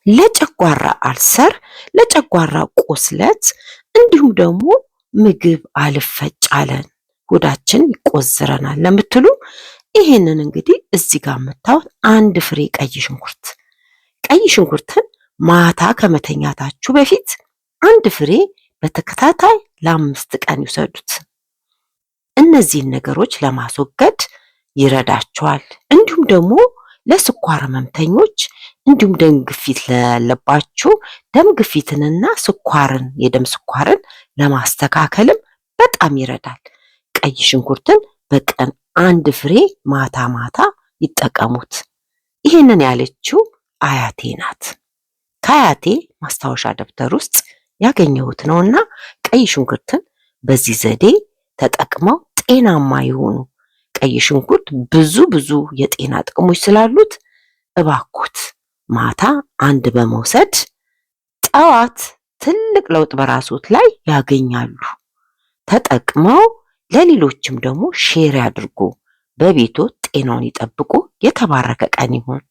ለጨጓራ ulcer፣ ለጨጓራ ቁስለት እንዲሁም ደግሞ ምግብ አልፈጭ አለን ሆዳችን ይቆዝረናል ለምትሉ ይሄንን እንግዲህ እዚህ ጋር የምታዩት አንድ ፍሬ ቀይ ሽንኩርት፣ ቀይ ሽንኩርትን ማታ ከመተኛታችሁ በፊት አንድ ፍሬ በተከታታይ ለ5 ቀን ይውሰዱት። እነዚህን ነገሮች ለማስወገድ ይረዳቸዋል። እንዲሁም ደግሞ ለስኳር ህመምተኞች እንዲሁም ደም ግፊት ላለባችሁ ደም ግፊትንና ስኳርን የደም ስኳርን ለማስተካከልም በጣም ይረዳል። ቀይ ሽንኩርትን በቀን አንድ ፍሬ ማታ ማታ ይጠቀሙት። ይህንን ያለችው አያቴ ናት። ከአያቴ ማስታወሻ ደብተር ውስጥ ያገኘሁት ነውና ቀይ ሽንኩርትን በዚህ ዘዴ ተጠቅመው ጤናማ ይሁኑ። ቀይ ሽንኩርት ብዙ ብዙ የጤና ጥቅሞች ስላሉት እባኩት ማታ አንድ በመውሰድ ጠዋት ትልቅ ለውጥ በራስዎት ላይ ያገኛሉ። ተጠቅመው ለሌሎችም ደግሞ share ያድርጉ። በቤቶ ጤናውን ይጠብቁ። የተባረከ ቀን ይሁን።